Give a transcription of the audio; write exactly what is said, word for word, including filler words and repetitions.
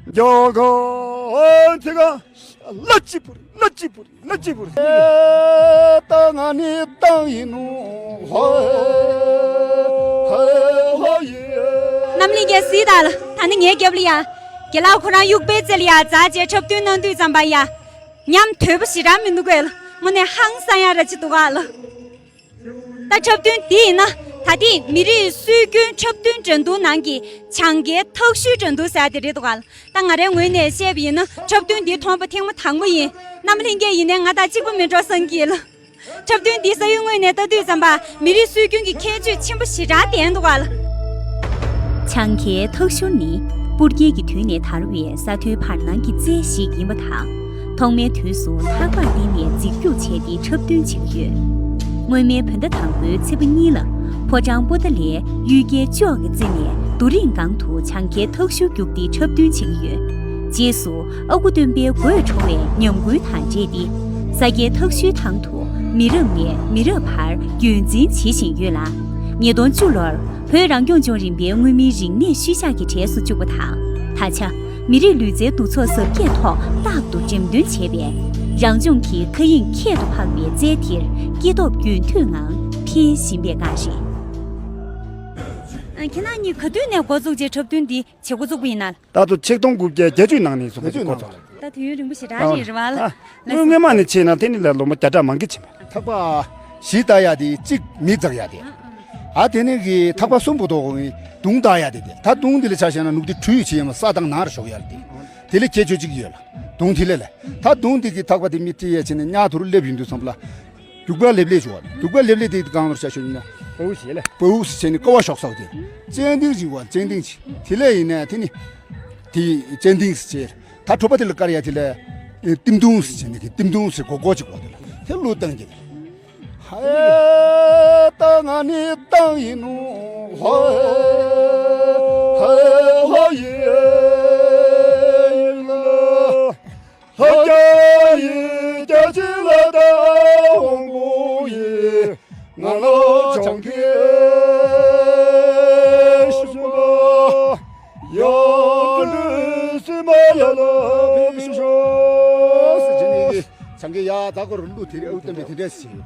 མགྱོགས་གོ་ཨོ་ཚེ་ག་ལ་ཅི་པུ་རི་ལ་ཅི་པུ་རི་ལ་ཅི་པུ་རི། ད་ང་ནི་ཏང་ཡིན་ནོ། ཧོ་ཧོ་ཧོ་ཡེ། རྣམ་གླིང་རྒྱལ་སྲིད་ད་ལ་ད་ནི་ངའི་རྒྱབ་ལ་ཡ། རྒན་ལགས་ཁོ་རང་དབྱུག་པའི་རྩེ་ལ་ཡ་འཛེགས་བྱས་འཁྲབ་སྟོན་གནང་དུས་ཙམ་པ་ཡ། ཉམས་དོད་པོ་ཞེ་དྲག་མི་འདུག་གས་ལ། དངོས་གནས་ཧང་སང་ཡ་ར་ཅིག་འདུག་ག་ལ། ད་འཁྲབ་སྟོན་འདི་ཡིན་ན་ད་ལྟའི་མི་རིགས་སྲོལ་རྒྱུན་འཁྲབ་སྟོན་འགྲན་བསྡུར་ནང་གི་བྱང་རྒྱལ་ཐག་ཤུལ་འགྲན་བསྡུར་ཟེར་ཡ་དེ་རེད་འདུག་ག་ལ། ད་ང་རའི་ངོས་ནས་བཤད་པ་ཡིན་ན་འཁྲབ་སྟོན་འདི་མཐོང་པ་ཐེངས་མ་དང་པོ་ཡིན། རྣམ་གླིང་རྒྱལ་ཡིན་ནའི་ང་དང་གཅིག་པ་མིན་འགྲོ་བསམ་གྱི་ལ། འཁྲབ་སྟོན་འདི་ས་ཡུལ་དངོས་ནས་ལྟ་དུས་ཙམ་པ་མི་རིགས་སྲོལ་རྒྱུན་གྱི་ཁྱད་ཆོས་ཆེན་པོ་ཞེ་དྲག་ལྡན་འདུག་ག་ལ། བྱང་རྒྱལ་ཐག་ཤུལ་ནི་སྤུ་རྒྱལ་གྱི་དུས་ནས་དར་བའི་ས་མཐོའི་བར་སྣང་གི་རྩེ་ཞིག་ཡིན་པ་དང་། ཐོག་མའི་དུས་སུ་ཐག་པར་བརྟེན་ནས་འཛེགས་རྒྱུག་བྱས་ཏེ་འཁྲབ་སྟོན་བྱེད་ཀྱི་ཡོད། སྔོན་མའི་བོད་ཟླ་དང་པོའི་ཚེས་པ་གཉིས་ལ་ཕོ་བྲང་པོ་ཏཱ་ལའི་གཡུལ་རྒྱལ་ལྕོག་གི་རྩེ་ནས་རྡོ་རིང་སྒང་དུ་བྱང་རྒྱལ་ཐག་ཤུལ་རྒྱུག་སྟེ་འཁྲབ་སྟོན་བྱེད་ཀྱི་ཡོད། རྗེས་སུ་ཨ་ཁུ་སྟོན་པའི་དགོད་བྲོ་བའི་ཉམས་འགུལ་དང་འབྲེལ་ཏེ། ས་སྐྱའི་ཐག་ཤུལ་ཐང་དུ་མི་རབས་ནས་མི་རབས་བར་རྒྱུན་འཛིན་བྱེད་བཞིན་ཡོད་ལ། ཉིས་སྟོང་བཅུ་ལོར་བོད་རང་སྐྱོང་ལྗོངས་རིམ་པའི་མངོན་མིན་རིག་གནས་ཤུལ་བཞག་གི་གྲས་སུ་བཅུག་པ་དང་། ད་ཆ་མི་རིགས་ལུས་རྩལ་འདུ་ཚོགས་གཟབ་རྒྱས་ཐོག་རྟག་ཏུ་འགྲེམས་སྟོན་བྱས་པས། རང་ལྗོངས་ཀྱི་མཁའ་དབྱིངས་ཁྱད་དུ་འཕགས་པའི་རྩལ་དེར་སྐྱེ་སྟོབས་རྒྱུན་མཐུད་ངང་འཕེལ་བཞིན་པའི་སྐབས་རེད། ཁྱེད་རང་གཉིས་ག་དུས་ནས་འགོ་བཙུགས་རྗེས་འཁྲབ་སྟོན་འདི་བྱེད་འགོ་བཙུགས་པ་ཡིན་ན། ད་དུང་ཆིག་སྟོང་དགུ་བརྒྱ་བརྒྱད་ཅུ་ནང་ནས་བཟུང་བརྒྱད་ཅུ་ནང་ལ། ད་དུས་ཡུན་རིང་པོ་ཞེ་དྲག་རེད་རེད་བ་ལ། ཨ། སྔོན་སྔོན་མ་ནས་བྱས་ན་དེ་ནི་ལ་ལོ་མ་བརྒྱ་ཕྲག་མང་གི་ཕྱིན་པ། ཐག་པ་བཞི་བཏགས་ཡ་དེ་གཅིག་མེ་འཛེག་ཡ་དེ། ཨ་དེ་ནི་གི་ཐག་པ་གསུམ་པོ་ཐོག་གི་མདུང་བཏགས་ཡ་དེ་དེ། ད་མདུང་དེ་ལ་ཆ་བཞག་ན་ནུབ་དེ་གྲུ་ཡི་ཆེ་ཡ་མ་ས་དང་ནང་ར་ཞོག་ཡ་ལ་དེ། དེ་ལས་ཁྱད་ཆོས་གཅིག་ཡོད་ལ། མདུང་དེ་ལས་ལ། ད་མདུང་དེ་གི་ཐག་པ་དེ་མི་སྤྲད་ཡ་བྱས་ནས་གཉའ་ཐུར་སླེབས་ཡིན་དུས་ཙམ་ལ། རྒྱུག་པ་ལེབ་ལེབ་བྱུང་བ། རྒྱུག་པ་ལེབ་ལེབ་དེ་གང་ལོར་བྱ་ཤོད་ཡིན་ན། པའུ་ཞེས་ལ། པའུ་ཞེས་བྱས་ནས་ཀ་བ་ཤོག་ས་དེ། ཙན་དིང་ཞིག་བ་ཙན་དིང་ཞིག་དེ་ལས་ཡིན་ན་དེ་ནི། དེ་ཙན་དིང་ཞེས་བྱས། ད་གྲོད་པ་དེ་ལ་དཀར་ཡ་དེ་ལ། ཏིམ་ཏུང་ཞེས་བྱས་ནས་ཀྱི་ཏིམ་ཏུང་ཞེས་གོ་གོ་ཅིག་བ་དེ་ལ་དེ་ལུ་བཏང་གི། ཧེ་ད་ང་ནི་བཏང་ཡིན་ནོ། ཧེ་ཧེ་ཧོ་ཡེ་ཡིན་ལ། ལྷ་རྒྱལ་ཡིན་རྒྱལ་ཆེན་ལ་ད་དབང་པོ་ཡིན། ང་ལ་བྱང་གི་ཤུག་པ་ཡ་ལུས་སེམས་ཡ་ལ་བི་ཤོ་ཟེར་གྱི་ནི། བྱང་གི་ཡ་ད་གོ་རུ་ལུ་དེ་རེ་ཨུ་ཏམ་པའི་དེ་འདྲས་ཟེར།